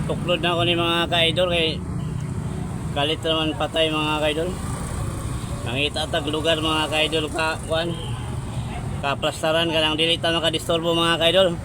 Tuklod na ako ni mga ka-idol kay kalit naman patay, mga ka-idol. Nangita tag lugar, mga ka-idol, ka kuan. Kaplastaran ka lang, dili ta makadisturbo, mga ka-idol.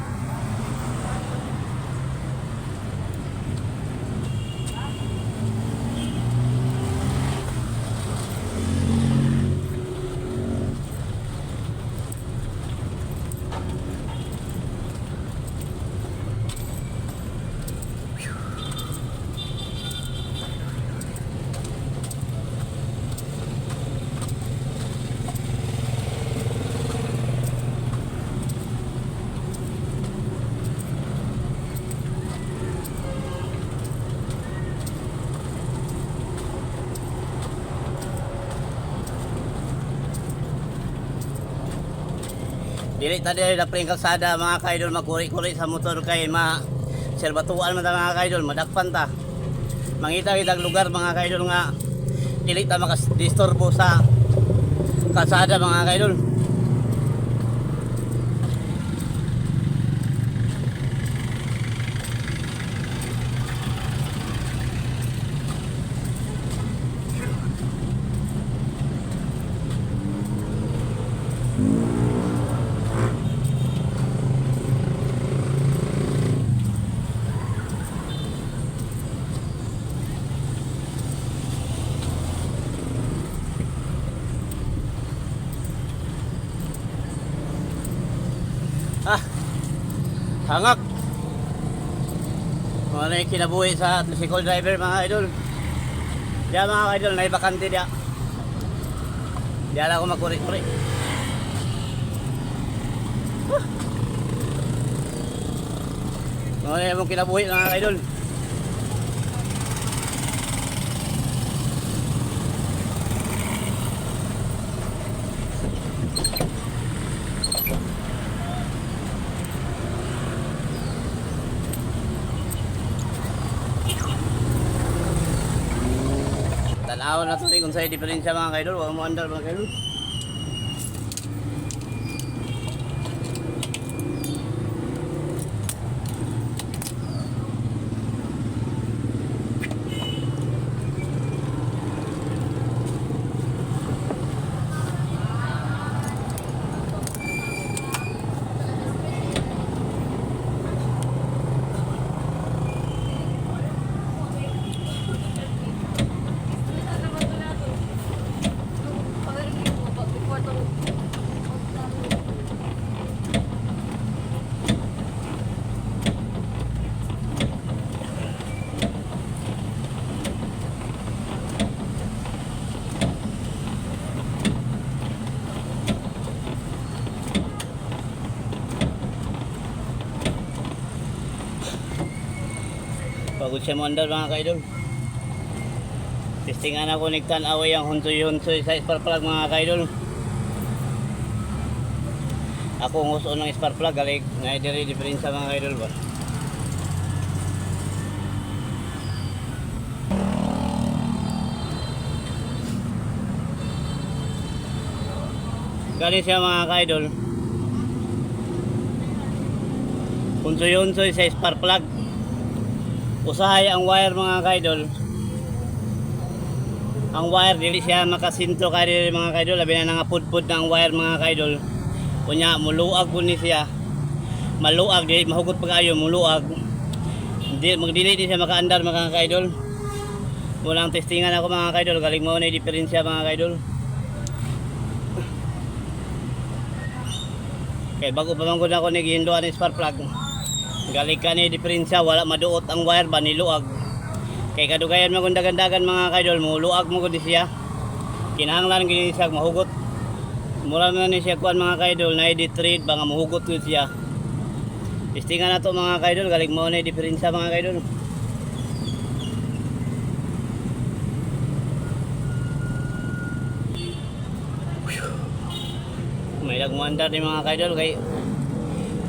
Dili ta dili na kalsada, mga ka-idol, magkuri-kuri sa motor kay ma serbatuan man ta, mga ka-idol, madakpan ta. Mangita kitag lugar, mga ka-idol, nga dili ta makadisturbo sa kalsada, mga ka-idol. Ah, hangak. Mga na yung kinabuhi sa tricycle driver, mga idol. Diya, mga idol, na bakante diya. Diya lang ako magkuri-kuri. Ah. Mga na yung kinabuhi, mga idol. Tanaw na to kung sa'yo diferensya, mga kaidol. Huwag mo andar, mga kaidol. Pagod siya mo andar, mga kaidol. Testingan ako ni away ang hunsoy-hunsoy sa spark plug, mga kaidol. Ako ang uso ng spark plug, galik na diri diferensya, mga kaidol ba. Gani siya, mga kaidol. Hunsoy-hunsoy sa spark plug. Usahay ang wire, mga kaidol. Ang wire dili siya makasintro kay dili, mga kaidol, labi na nangapudpud na ang wire, mga kaidol. Unya muluag po ni siya. Maluag, dili mahugot pag-ayo, muluag. Di magdili di siya makaandar, mga kaidol. Walang testingan ako, mga kaidol, galing mo na yung diferensya, mga kaidol. Kay bago pa man gud ako naghinduan ng spark plug. Galing ka ni diferensya, wala maduot ang wire ba niluag. Kay kadugayan mo kung dagan-dagan, mga kaidol, muluag mo gud siya. Kinahanglan gini siya mahugot. Mura man ni siya kuan, mga kaidol, na di trade ba nga mahugot gud siya. Testingan na to, mga kaidol, galing mo na diferensya, mga kaidol. May lagmuandar ni mga kaidol kay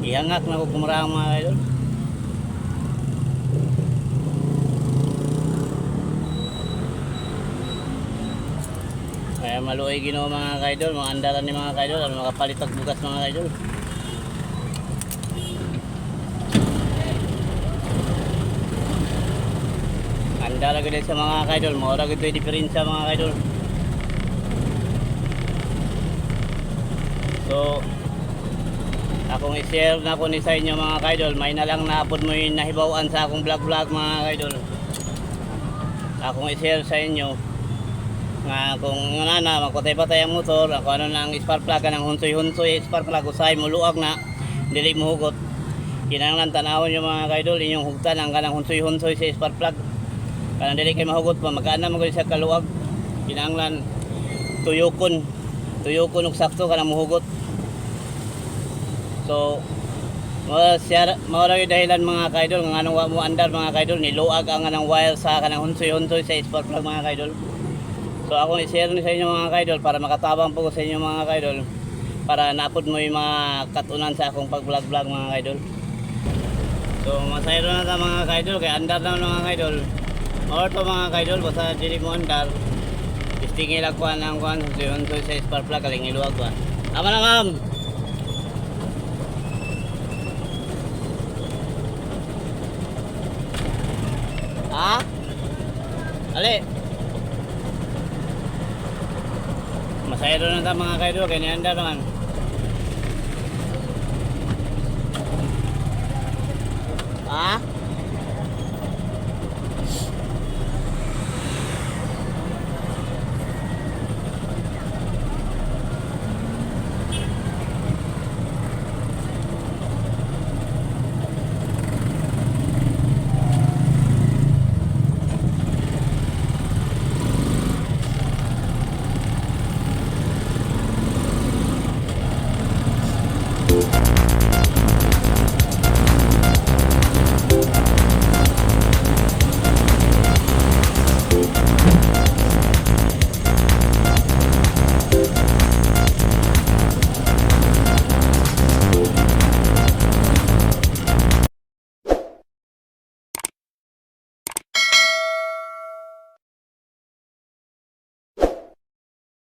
ihangak na ko kumurang, mga kaidol. Kaya maluoy Ginoo, mga kaidol, mga andaran ni mga kaidol, ano makapalit og bugas, mga kaidol. Andara gud sa mga kaidol, mao ra gud to'y diferensya, mga kaidol. So akong i-share na ko ni sa inyo, mga kaidol, may na lang naapod mo yung nahibaw-an sa akong vlog vlog, mga kaidol. Akong i-share sa inyo nga kung nga na magpatay-patay ang motor, ako ano na ang spark plug ng hunsoy-hunsoy spark plug, usay muluag na dili mo hugot. Kinahanglan tanawon yung mga kaidol, inyong hugtan ang kanang hunsoy-hunsoy sa spark plug kanang dili kay mahugot pa, magaan na magud siya kaluag. Kinahanglan tuyokon, tuyokon og sakto kanang muhugot. So mao siya, mao ra gyud dahilan, mga kaidol, nga anong wa mo andar, mga kaidol, niluag ang kanang wire sa kanang hunsoy-hunsoy sa spark plug, mga kaidol. So akong i-share ni sa inyo, mga kaidol, para makatabang po ko sa inyo, mga kaidol, para napod mo yung mga katunan sa akong pag-vlog-vlog, mga kaidol. So masayro na ta, mga kaidol, kay andar na mga kaidol. Or to, mga kaidol, basta dili mo andar. Istingil ang kuan hunsoy-hunsoy sa spark plug kaling iluag ba. Tama na, ma'am. Ha? Ali. Masaya doon na ta, mga kaidol, kaya nianda naman. Ha?